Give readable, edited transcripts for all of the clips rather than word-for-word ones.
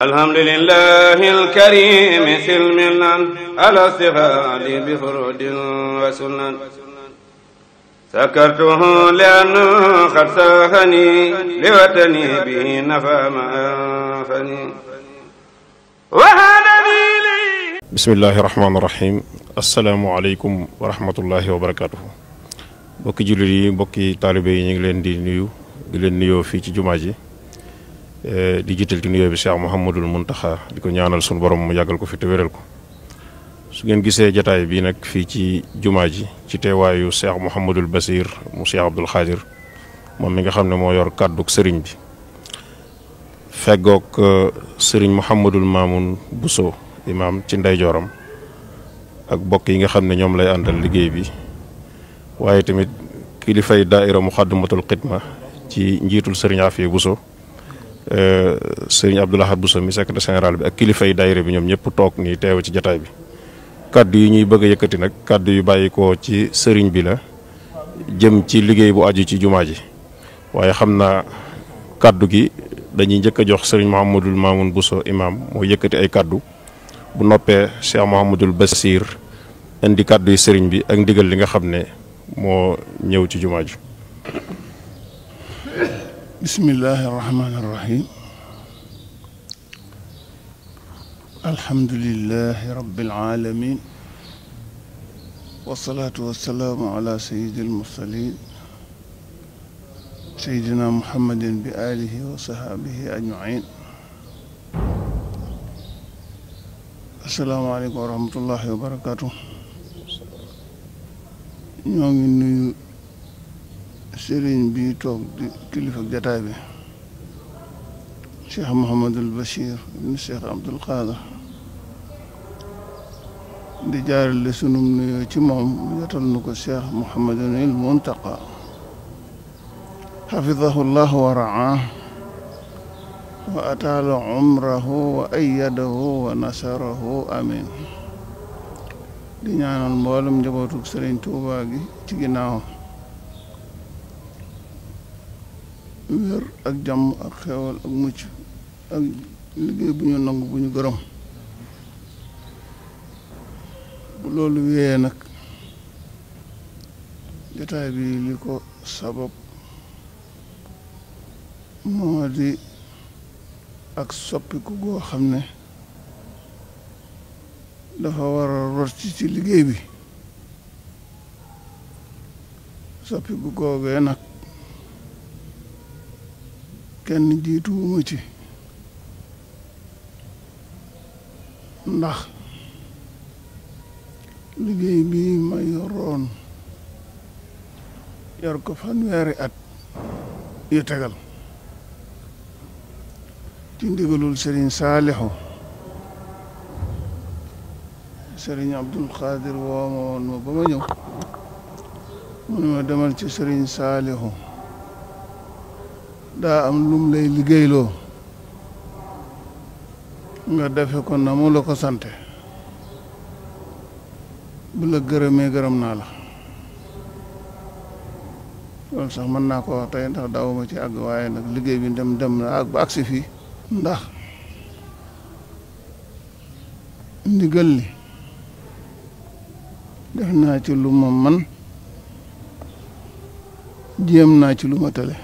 alhamdulillahi alkarimi silmilan ala sihadi bi furudin wa sunan sakartuhu lianna qad sahani liwatani bihi nafa ma anfani wa hadani li bismillahi rahmaani rahim assalaamu aleykum wa rahmatullahi wa barakatuhu mbokki jullit yi mbokki taalibe yi ñu ngi leen di nuyu di leen nuyoo fii ci jumaa ji di jiital ci nuyoo bi Cheikh Mouhamadul Muntaxa di ko ñaanal sunu borom mu yàggal ko fi te wéral ko su ngeen gisee jataay bi nag fii ci jumaa ji ci teewaayu Cheikh Mouhamadul Basir mu Cheikh Abdoul Khadir moom mi nga xam ne moo yor kàdduk sëriñ bi feggoog sëriñ Mouhamadul Mamoun Bousso imaam ci ndeyjooram ak bokk yi nga xam ne ñoom lay àndal liggéey bi waaye tamit kilifay daaira Muxaddamatul Xidma ci njiitul sëriñ Afiya Bousso sëriñ Abdoul Ahad Bousso mi secrétaire général bi ak kilifay daaira bi ñoom ñëpp toog nii teew ci jataay bi kaddu yi ñuy bëgg a yëkkati nag kaddu yu bàyyi ko ci sëriñ bi la jëm ci liggéey bu aju ci jumaa ji waaye xam naa kaddu gi dañuy njëkk a jox sëriñ Mouhamadul Mamoun Bousso imaam moo yëkkati ay kaddu bu noppee Cheikh Mouhamadul Basir indi kaddu yi sëriñ bi ak ndigal li nga xam ne moo ñëw ci jumaa ji. bismillahi irrahmani irrahim alhamdulilahi rabbil alamin wasalaatu wasalaamu ala sayidi almursalin sayidina muhammadin bi alihi wa sahaabihi ajmain asalaamaaleykum wa rahmatullahi wa barakatuh ñoo ngi nuyu sëriñ bi toog di kilifa jataay bi Cheikh Mouhamadul Bachir ibn Cheikh Abdoul Khadir di jaarale sunum nuyoo ci moom jotal nu ko Cheikh Mouhamadul Muntaqa xafidahu llahu wa raa wa ataala umrahu wa ayyadahu wa nasarahu amin di ñaanal mboolem njabootu sëriñ Tuubaa gi ci ginnaaw wér ak jàmm ak xewal ak mucc ak liggéey bu ñu nangu bu ñu gërëm bu loolu wéyee nag jotaay bi li ko sabab moo di ak soppiku goo xam ne dafa war a rot ci liggéey bi soppiku googee nag kenn jiituwuma ci ndax liggéey bi ma yoroon yor ko fanweeri at yu tegal ci ndigalul Serigne Saalixu Serigne Abdoul Khadir woo ma woon ma ba ma ñëw mu ne ma demal ci Serigne Saalixu daa am lum lay liggéeyloo nga defe ko na mu la ko sante bu la gërëmee gërëm naa la loolu sax mën naa ko wax tey ndax daawuma ci àgg waaye nag liggéey bi dem na ak ba agsi fii ndax ndigal li def naa ci lu ma man jéem naa ci lu ma tële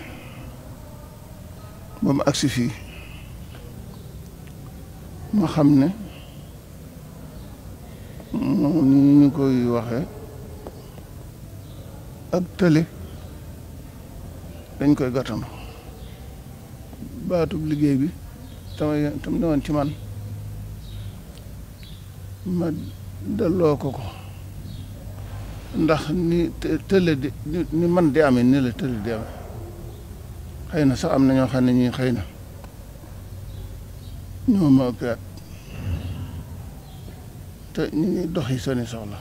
ba mu agsi fii ma xam ne moom ni ñu koy waxe ak tële dañ koy gàttanu baatub liggéey bi tam ne woon ci man ma delloo ko ndax ni tële di ni man di amee ni la tële di amee xëy na sax am na ñoo xam ne ñii xëy na ñoo ma ëpp at te ñu ngi doxi seeni soxla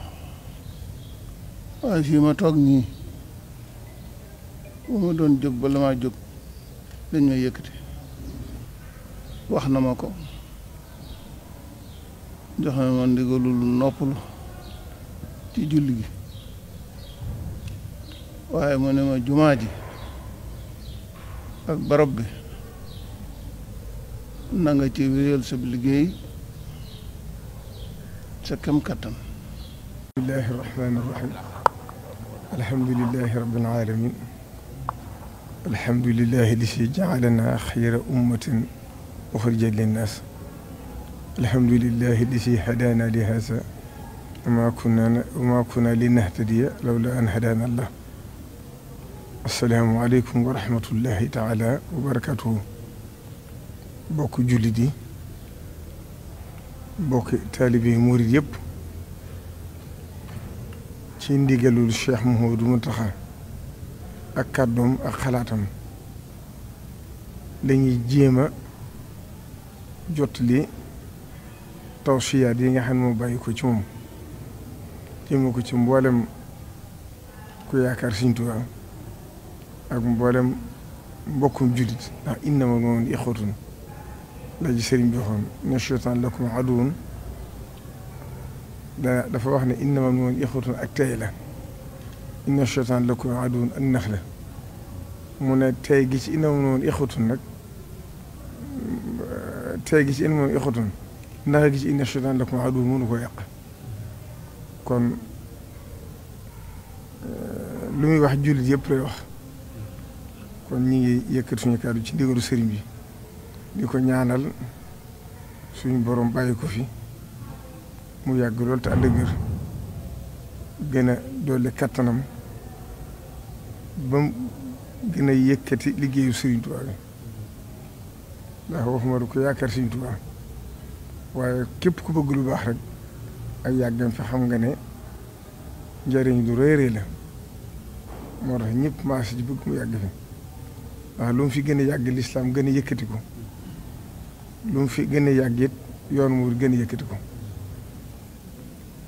waaye fii ma toog nii bu ma doon jóg bala maa jóg dañ may yëkkati wax na ma ko jox na ma ndigalul noppalu ci julli gi waaye mu ne ma jumaa ji ak barab bi na nga ci wéyal sa liggéey sa kem kattan. bismillahi rahmaani rahim alhamdulillahi rabbil alamin alhamdulillahi lisi ja'alana xayra ummatin uxrijat linnaas alhamdulillahi lisi hadana li haza wa ma kunna linahtadiya lawla an hadana allah assalaamu aleykum wa rahmatullahi taala wa barakatuhu bokk jullit yi bokk taalibe murid yëpp ci ndigalul Cheikh Mouhamadou Mountakha ak kàddoom ak xalaatam dañuy jéem a jottali tawsiyaat yi nga xam ne moo bàyyi ko ci moom jéema ko ci mboolem ku yaakaar Sëriñ Tuubaa ak mboolem mbokkum jullit ndax innamal mu'minuuna ixwatun la ji sëriñ bi waxoon inna shaytaana lakum aduwwun dafa wax ne innamal mu'minuuna ixwatun ak tey la inna shaytaana lakum aduwwun ak nax la mu ne tey gi ci innamal mu'minuuna ixwatun nag tey gi ci innamal mu'minuuna ixwatun nax gi ci inna shaytaana lakum aduwwun mënu ko yàq kon lu muy wax jullit yëpp lay wax kon ñi ngi yëkkat suñu kàddu ci ndigalu sëriñ bi di ko ñaanal suñu borom bàyyi ko fi mu yàgg lool te ànd ak wér gën a doole kattanam ba mu gën a yëkkati liggéeyu Sëriñ Tuubaa bi ndax waxuma du ko yaakaar Sëriñ Tuubaa waaye képp ku bëgg lu baax rek ak yàggam fi xam nga ne njëriñ du rëy rëy la moo tax ñëpp maas ji bëgg mu yàgg fi ndax lu mu fi gën a yàgg lislaam gën a yëkkati ko lu mu fi gën a yàgg it yoon mu gën a yëkkati ko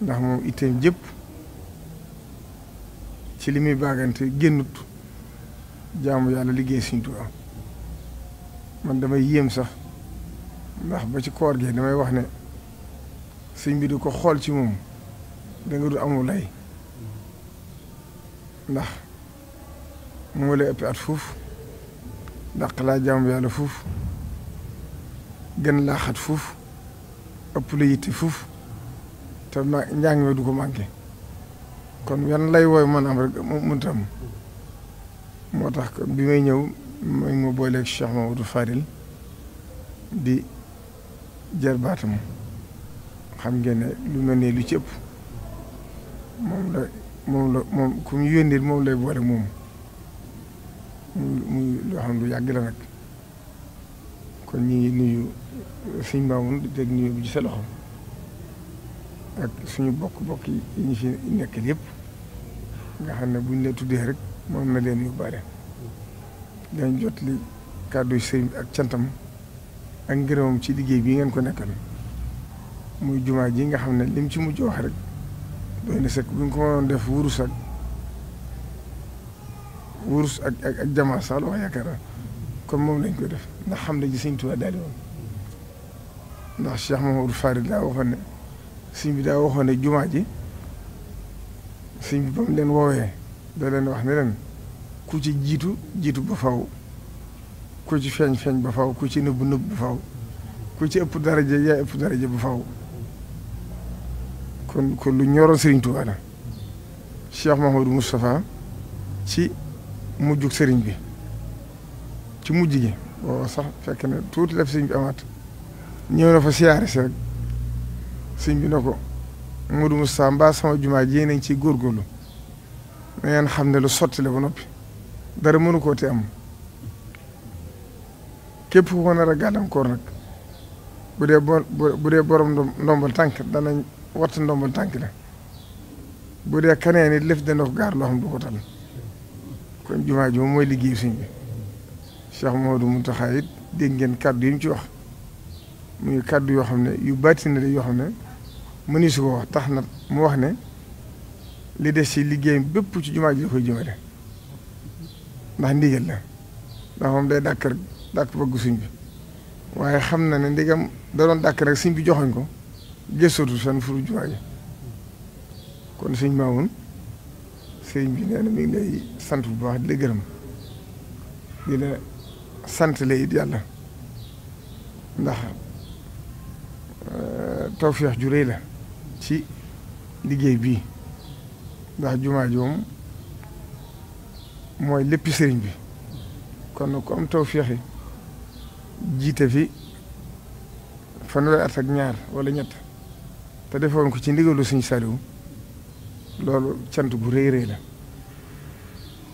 ndax moom itteem jëpp ci li muy baagante génnut jaamu yàlla liggéey Sëriñ Tuubaa man damay yéem sax ndax ba ci koor gi damay wax ne sëñ bi di ko xool ci moom da nga du amul lay ndax moo lay ëpp at fuuf dàq laa jaamu yàlla fuuf gën laa xat fuuf ëpp la yitte fuuf te njàng mi du ko manqué kon yan lay wooy mën am rek mënut am moo tax bi may ñëw ma booleeg Cheikh Mamadou Fadil di jarbaatam xam ngeen ne lu mel ne lu ci ëpp moom ku mu yónnee moom lay boole moom muy loo xam ne lu yàgg la nag kon ñi ngi nuyu suñ Maamun di teg nuyu bi ci sa loxo ak suñu bokk yi ñu fi nekkal yëpp nga xam ne buñ la tuddee rek moom na leen yóbbaale dañ jot li kàddu sëriñ bi ak cantam ak ngërëmam ci liggéey bii ngeen ko nekkal muy jumaa ji nga xam ne lim ci mujj wax rek doy na sëkk bu ñu ko mënoon def wurus ak jamaa sax la wax yaakaar kon moom lañ koy def ndax xam ne ji Sëriñ Tuubaa daal di woon ndax Cheikh Mamadou Farid daa waxoon ne sëñ bi daa waxoon ne jumaa ji sëñ bi ba mu leen woowee da leen wax ne leen ku ci jiitu ba faw ku ci feeñ ba faw ku ci nëbb ba faw ku ci ëpp daraja yaa ëpp daraja ba faw kon lu ñoroon Sëriñ Tuubaa la Cheikh Mahamadou Moustapha ci mujjug sëriñ bi ci mujj gi booba sax fekk na tuuti def sëriñ bi amaat ñëw na fa siyaare si rek sëriñ bi na ko Modou Moustapha mbaa sama jumaa ji nañ ci góorgóorlu na ngeen xam ne lu sotti la ba noppi dara mënu koo te am képp ku ko nar a gàllankoor nag bu dee borom ndombal tànk danañ watt ndombal tànk la bu dee kaneen it lëf dana ko gaar loo xam du ko tal kon jumaa ji moom mooy liggéey sëñ bi Cheikh Mouhamadou Mountakha it dégg ngeen kàddu yi mu ci wax muy kàddu yoo xam ne yu bàtti na yoo xam ne mëni su ko wax tax na mu wax ne li des ci liggéey bépp ci jumaa ji da koy jëmale ndax ndigal la ndax moom day dàkk bëgg sëñ bi waaye xam na ne ndigam da doon dàkk rek sëñ bi joxoñ ko gëstootul fenn furu jumaa ji kon sëñ Maamun sëñ bi nee na mi ngi lay sant bu baax di la gërëm di la sant la it yàlla ndax tawfeex ju rëy la ci liggéey bii ndax jumaa ji moom mooy léppi sëriñ bi kon nag ku am tawfeex jiite fi fanweeri at ak ñaar wala ñett te defoon ko ci ndigalu Sëriñ Saliou loolu cant bu rëy rëy la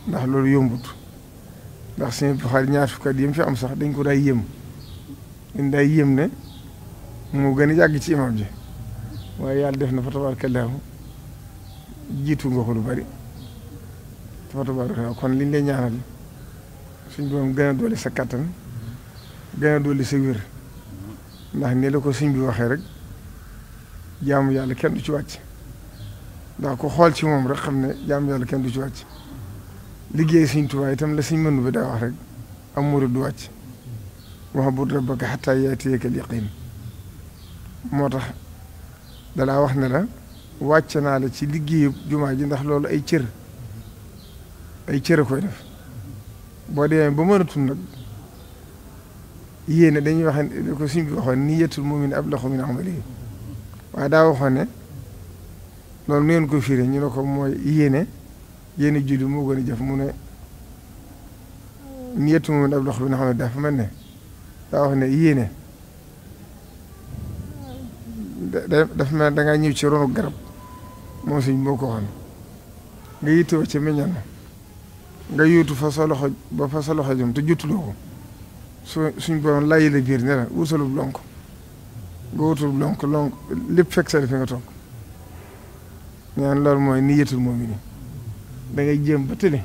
ndax loolu yombut ndax Sëriñ Buxaari ñaar fukki at yi mu fi am sax dañ ko daay yéem ne moo gën a yàgg ci imam ji waaye yàlla def na fa tabaarakallaahu jiitu nga ko lu bari fa tabaarakallaahu kon liñ lay ñaanal suñ borom gën a doole sa kattan gën a doole sa wér ndax nii la ko sëñ bi waxee rek jaamu yàlla kenn du ci wàcc ndax ko xool ci moom rek xam ne jaamu yàlla kenn du ci wàcc liggéey Sëñ Tuubaa itam la sëñ mënu bi daa wax rek am murid du wàcc wa'bud rabbaka hattaa ya'tiyakal yaqiin moo tax dalaa wax ne la wàcc naa la ci liggéeyu jumaa ji ndax loolu ay cër a koy def boo demee ba mënatul nag yéene dañuy wax ne ko suñ bi waxoon niyyatul mu'min ablagu min amalihi waaye daa waxoon ne loolu nu ngeen ko firee ñu ne ko mooy yéene julli moo gën a jëf mu ne niyyatul mu'min ablagu min amalihi dafa mel ne daa wax ne yéene dafa mel da ngaa ñëw ci ronu garab moom suñ moo ko waxoon nga yittewoo ci meññal nga yóotu fa sa loxo ba fa sa loxo jëm te jottuloo ko suñ borom layi la biir ne la wutalub lonk nga wutalub lonk lépp fekk sa fi nga toog ñaan loolu mooy niyyatul mu'min da ngay jéem ba tële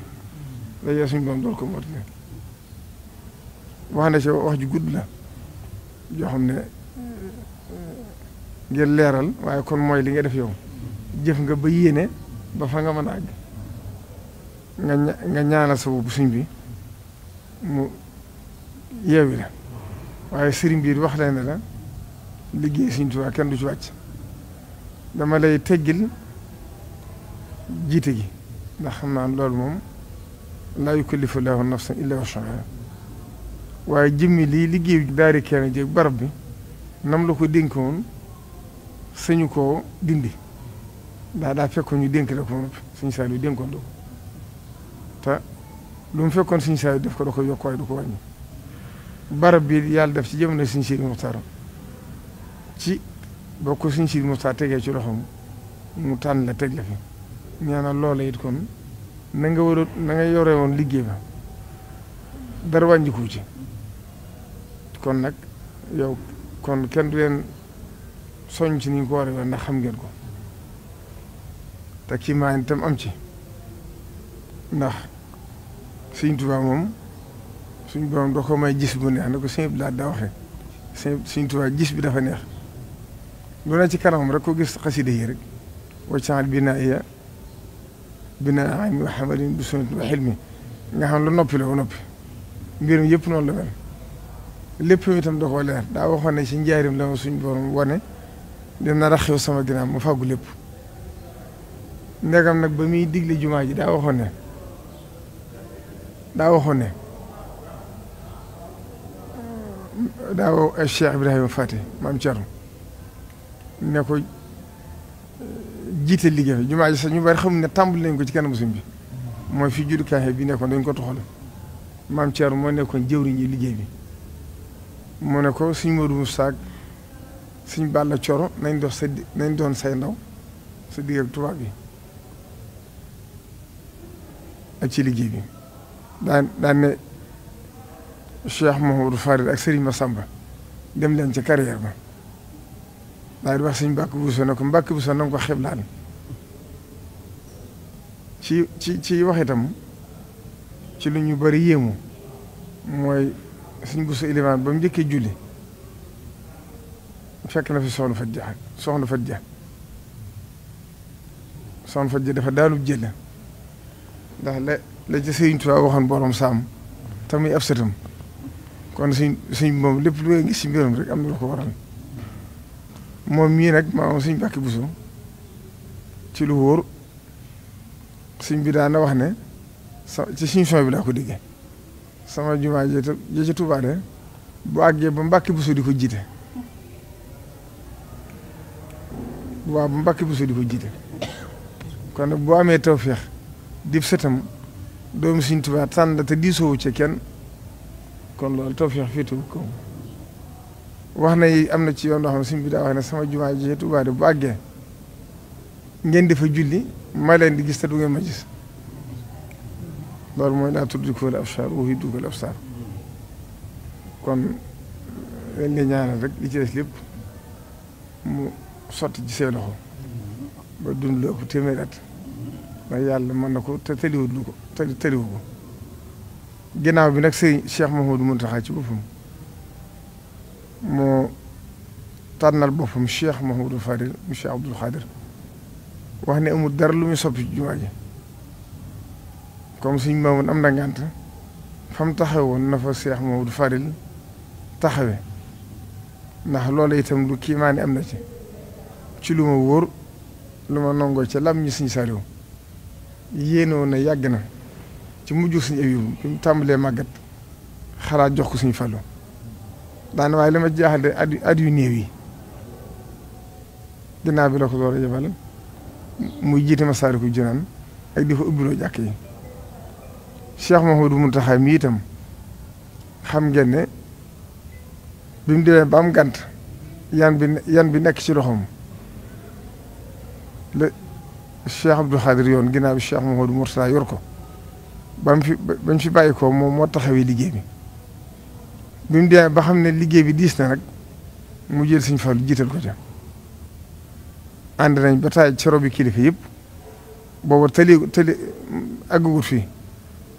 daje suñ borom dool ko mootale wax na ci wax ju gudd la joo xam ne ngir leeral waaye kon mooy li nga def yow jëf nga ba yéene ba fa nga mën a àgg nga ñaanal sa bopp suñ bi mu yeewi la waaye sëriñ bi wax leen ne la liggéey Sëriñ Tuubaa kenn du ci wàcc dama lay teggil jiite gi ndax xam naa loolu moom laa yukallifu llaahu nafsan illaa wus'ahaa waaye jëmmi lii liggéey daari kenn jéeg barab bi nam la ko dénkoon sañu koo dindi daa fekkoon ñu dénk la ko moom Sëriñ Saliou dénkoon la ko te lu mu fekkoon Sëriñ Saliou def ko da ko yokk waaye du ko wàññi barab bi yàlla def ci jamono Sëriñ Sidi Muxtaar ci boo ko Sëriñ Sidi Muxtaar tegee ci loxoom mu tànn la teg la fi ñaanal loola it kon na nga yore woon liggéey ba dara wàññiku ci kon nag yow kon kenn du leen soññ ci ni ñu ko war a ndax xam ngeen ko te kii maa ngi tam am ci ndax Sëriñ Tuubaa moom suñ borom doo ko may gis bu neex na ko sëñ bi daa waxee Sëriñ Tuubaa gis bi dafa neex lu ne ci kanamam rek ko gis xasida yi rek waccaxal binaa ami wa hamalin bi sunnati wa xilmi nga xam lu noppi la ba noppi mbir mi yëpp noonu la mel lépp itam da koo leer daa waxoon ne ci njaarim la ma suñ borom wane dina raxew sama ginnaaw mu fàggu lépp ndegam nag ba muy digle jumaa ji daa waxoon ne daaw Cheikh Ibrahima Fati maam Thierno ne ko jiite liggéey bi jumaa ji sax ñu bari xamul ne tàmbali nañ ko ci kanamu suñ bi mooy fi juddukaay bi nekkoon dañ ko toxal maam Thierno moo nekkoon jëwriñ yi liggéey bi mu ne ko suñ Modou Moussa ak suñ Balla Coro nañ doon say ndaw sa digg ak tubaab bi ak ci liggéey bi daan ne Cheikh Mouhamadou Farid ak Serigne Massamba dem leen ci carrière ba daal di wax suñ Mbàkke Buso ne ko Mbàkke Buso na nga ko xeblaal ci wax itam ci lu ñu bari yéemu mooy suñ Buso ilimaan ba mu njëkkee julli fekk na fi soxna Fat Dia dafa daalub jël ndax la ci Sëriñ Tuubaa waxoon borom saam te muy ab sëtam kon suñ moom lépp lu ngay gis ci mbiram rek am na lu ko waral moom mii nag maa suñ Mbàkke Buso ci lu wóor suñ bi daana wax ne ci suñ son bi laa ko déggee sama jumaa ji ci Tuubaa de bu àggee ba Mbàkke Buso di ko jiite waaw ba Mbàkke Buso di ko jiite kon nag boo amee tawféex dib sëtam doomu Sëriñ Tuubaa tànn te diisoowu ci kenn kon loolu tawféex féetewu ko wax na am na ci yoon yoo xam ne sëñ bi daa wax ne sama jumaa ji Tuubaa de bu àggee ngeen di fa julli ma leen di gis te du ngeen ma gis loolu mooy laa tudrikuhul absaar wa huwa yudrikul absaar kon leen di ñaanal rek li ci des lépp mu sotti ci say loxo ba dund lu ëpp téeméeri at ndax yàlla mën na ko te tëliwut lu ko tëliwu ko ginnaaw bi nag sëñ Cheikh Mouhamadou Mountakha ci boppam moo tànnal boppam Cheikh Mouhamadou Fadil mu Cheikh Abdoul Khadir wax ne amul dara lu muy soppi ci jumaa ji comme suñ maamoon am na ngànt fa mu taxaw woon na fa Cheikh Mouhamadou Fadil taxawe ndax loolu itam lu kiimaani am na ci lu ma wóor lu ma nangoo ca lam ñi suñ Saliou yéenoo na yàgg na ci mujj suñu Abiibu bi mu tàmbalee màggat xalaat jox ko suñu Fallu daane waaye li ma jaaxal at yu néew yi ginnaaw bi la ko door a yebal muy jiite Masaalikul Jinaan ak di fa ubbiloo jàkk yi Cheikh Mouhamadou Mountakha mi itam xam ngeen ne bi mu demee ba am gànt yan bi nekk ci loxoom la Cheikh Abdou Khadir yoon ginnaaw bi Cheikh Mouhamadou Mourtada yor ko bañ fi bàyyi ko moom moo taxawee liggéey bi mu demee ba xam ne liggéey bi diis na nag mu jël Sëñ Fallu jiital ko ca ànd nañ ba taay ci robi kilifa yëpp booba tëli àggugut fii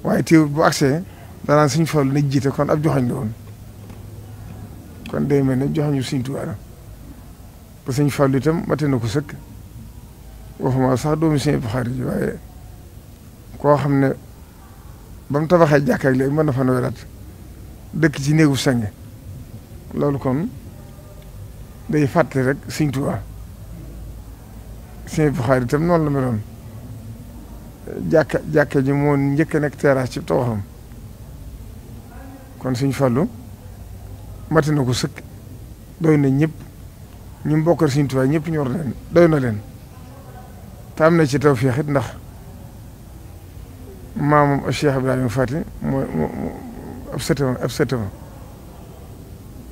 waaye teewul bu agsee danaan Sëñ Fallu na jiite kon ab joxañ la woon kon day mel ne joxañu Sëñ Tuubaa la ba Sëñ Fallu itam mate na ko sëkk waxuma sax doomu Sëñ Buxaari ji waaye koo xam ne ba mu tabaxee jàkka ak léegi mën na fa weraat dëkk ci néegu senge loolu kon day fàttali rek Sëñ Tuubaa Sëñ Buxaari itam noonu la meloon jàkka ji moo njëkk a nekk terrasse ci tawaxam kon Sëñ Fallu mate na ko sëkk doy na ñëpp ñu bokkal Sëñ Tuubaa ñëpp ñor leen doy na leen te am na ci tawfeex it ndax maamam Cheikh Ibrahima Fati mooy ab sëtama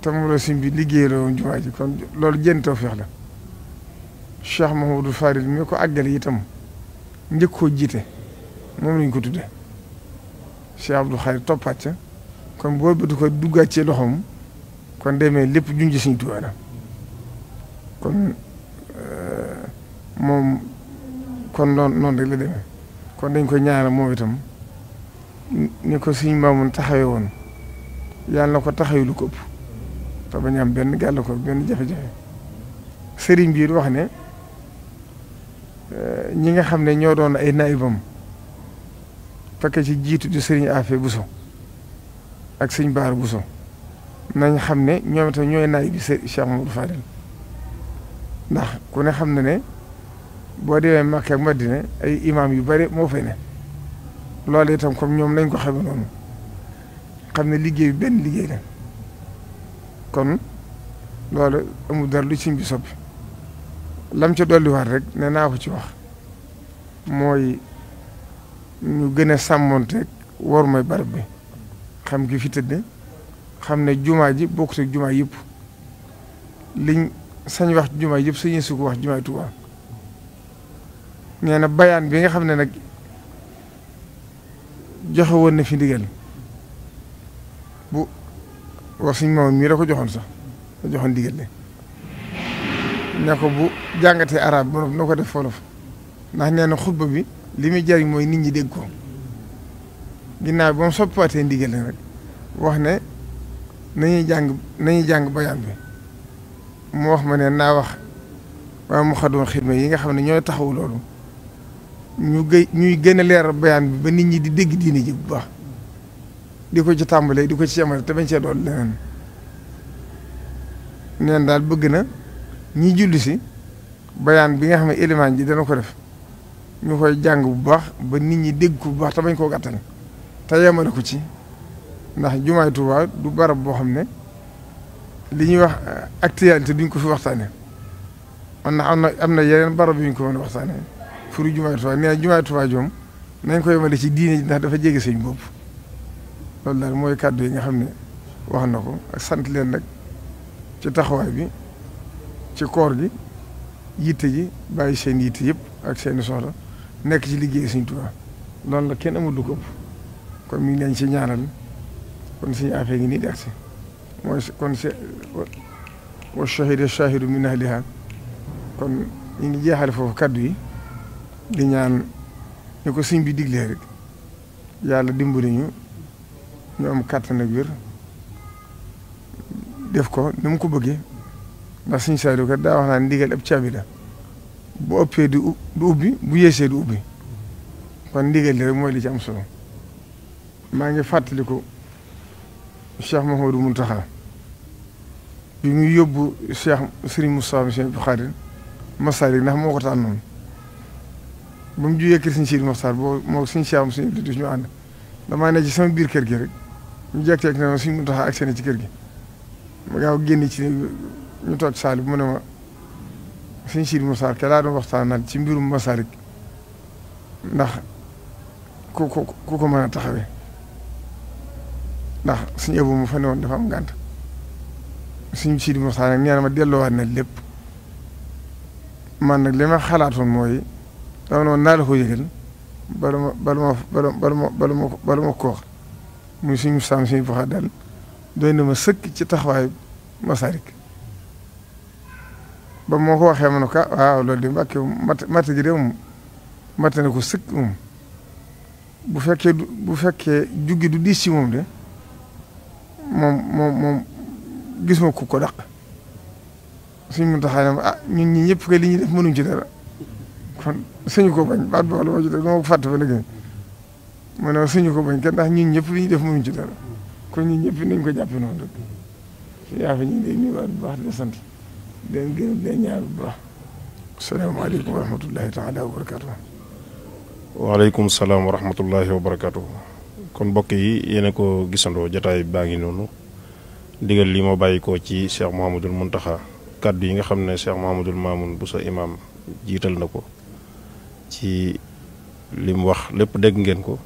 te mu la Sëñ bi liggéey la woon jumaa ji kon loolu jën tawfeex la Cheikh Mouhamadou Fadil mi ko àggale itam njëkk koo jiite moom lañ ko tudde Cheikh Abdou Khadir toppaat ca kon boo bëtu ko duggaat ci loxoom kon demee lépp junj Sëñ Tuubaa la kon moom kon noonu rek la demee kon dañ koy ñaanal moom itam ni ko Sëñ Maamun taxawee woon yàlla na ko taxawu lu ko ëpp te bañ am benn gàllankoor benn jafe-jafe sëriñ bi wax ne ñi nga xam ne ñoo doon ay naayibam fekk ci jiitu di sëriñ Afe Buso ak Sëñ Baar Buso nañ xam ne ñoom itam ñooy naayib bi Cheikh Mamadou Fadel ndax ku ne xam na ne boo demee Makka ak Madina ay imaam yu bari moo fay ne loolu itam comme ñoom nañ ko xamee noonu xam ne liggéey bi benn liggéey la kon loolu amul dara lu Sëñ bi soppi lam ca dolliwaat rek ne naa ko ci wax mooy ñu gën a sàmmonteeg war mooy barab bi xam ki fi tëdd xam ne jumaa ji bokkut ak jumaa yëpp liñ sañ wax jumaa yëpp sañu su ko wax jumaa Tuubaa nee na bayaan bi nga xam ne nag joxe woon na fi ndigal bu wax suñ moom mii la ko joxoon sax la joxoon ndigal le ne ko bu jàngatee arab bi na ko def wolof ndax nee na xutba bi li muy jariñ mooy nit ñi dégg ko ginnaaw ba mu soppaatee ndigal le rek wax ne nañuy jàng bayaan bi mu wax ma ne naa wax waaye mu xadoon xidma yi nga xam ne ñooy taxaw loolu ñuy gën a leeral bayaan bi ba nit ñi di dégg diine ji bu baax di ko ci tàmbalee di ko ci yemale te bañ cee doon leneen neen daal bëgg na ñi julli si bayaan bi nga xam ne élément ji dana ko def ñu koy jàng bu baax ba nit ñi dégg ko bu baax te bañ koo gàttal te yemale ko ci ndax jumaay Tuubaa du barab boo xam ne li ñuy wax actualité duñ ko fi waxtaanee man na am na yeneen barab yu ñu ko mën a waxtaanee furu jumaay Tuubaa nee na jumaay Tuubaa joom nañ ko yemale ci diine ji ndax dafa jege sëñ bopp loolu daal mooy kàddu yi nga xam ne wax na ko ak sant leen nag ci taxawaay bi ci koor gi yitte ji bàyyi seen yitte yëpp ak seeni soxla nekk ci liggéey sëñ Tuubaa loolu la kenn amul lu ko ëpp kon mi ngi leen ci ñaanal kon suñu affaire ngi nii di agsi mooy kon wa shahida shahidu min ahliha kon ñu ngi jeexale foofu kaddu yi di ñaan ñu ko sëñ bi diglee rek yàlla dimbali ñu am kàttan ak wér def ko ni mu ko bëggee ndax suñu Saaliw kat daa wax naa ndigal ab caabi la bu ëppee du ubbi bu yeesee du ubbi kon ndigal li rek mooy li ci am solo maa ngi fàttaliku Cheikh Mouhamadou Mountakha bi muy yóbbu Cheikh Serigne Moustapha Moussa Bukhari Masalik ndax moo ko tànnoon ba mu jugee kër Serigne Sidi Mokhtar boo moo Serigne Cheikh Moussa du ñu ànd damaa ne ci sama biir kër gi rek ñu jekk-jekk ne ma Serigne Mountakha ak seen ci kër gi ma gaaw génn ci ñu toog saali bu mu ne ma Serigne Sidi Mokhtar ke laa doon waxtaanal ci mbirum Masalik ndax ku ko mën a taxawee ndax suñu ëpp mu fa ne woon dafa am gànt suñu Sidi Mokhtar nag nee na ma delloowaat na lépp man nag li ma xalaatoon mooy dama noonu naa la ko yëgal bala ma ko wax muy suñu saam suñu boxa daal doy na ma sëkk ci taxawaayu Masalik ba moo ko waxee ma ne ko waaw loolu de mbàkke matt gi de moom matt na ko sëkk moom bu fekkee juggi du diis ci moom de moom gis ma ko daq suñ mun taxaa ne ñun ñi ñëpp kay li ñuy def mënuñ ci dara kon suñu ko bañ baat boobu la ma ci def dama ko fàtte ba léegi ma ne suñu ko bañ kenn ndax ñun ñëpp li ñuy def mënuñ ci dara kon ñun ñëpp nañ ko jàppe noonu rek yaa fi ñu ngi lay nuyuwaat bu baax di la sant di leen gërëm di leen ñaar bu baax asalaamaaleykum wa rahmatullahi taala wa barakatuh waaleykum salaam wa rahmatullahi wa barakatuh kon mbokk yi yéen a ko gisandoo jataay baa ngi noonu ndigal li moo bàyyi ko ci Cheikh Mouhamadoul Mountakha kaddu yi nga xam ne Cheikh Mouhamadoul Mamoun Bousso imam jiital na ko ci li mu wax lépp dégg ngeen ko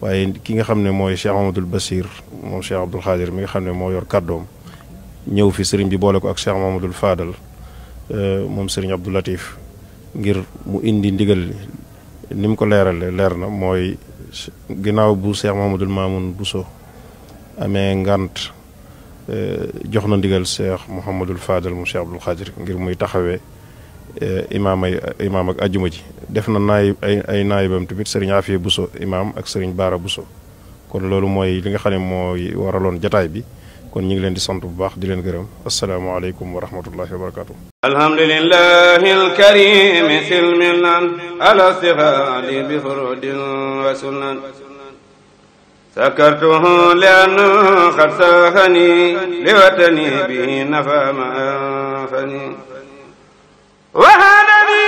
waaye ki nga xam ne mooy Cheikh Mouhamadoul Bassir moom Cheikh Abdoul Khadir mi nga xam ne moo yor kàddoom ñëw fi sëriñ bi boole ko ak Cheikh Mouhamadoul Fadal moom sëriñ Abdou Latif ngir mu indi ndigal li ni mu ko leerale leer na mooy ginnaaw bu Cheikh Mouhamadoul Mamoun Bousso amee ngant jox na ndigal Cheikh Mouhamadoul Fadal mu Cheikh Abdoul Khadir ngir muy taxawee imaam ak ajjuma ji def na ay naayibam tamit sëriñ Afiya Bousso imaam ak sëriñ Baara Bousso kon loolu mooy li nga xam ne mooy waraloon jataay bi kon ñu ngi leen di sant bu baax di leen gërëm asalaamaaleykum wa rahmatullahi wa barakatuh alhamdulillahi alkarim silmilan ala sihadi bi furudin wa sunan sakartuhu liannu qad sahani liwatani bihi nafa ma anfani wa hadani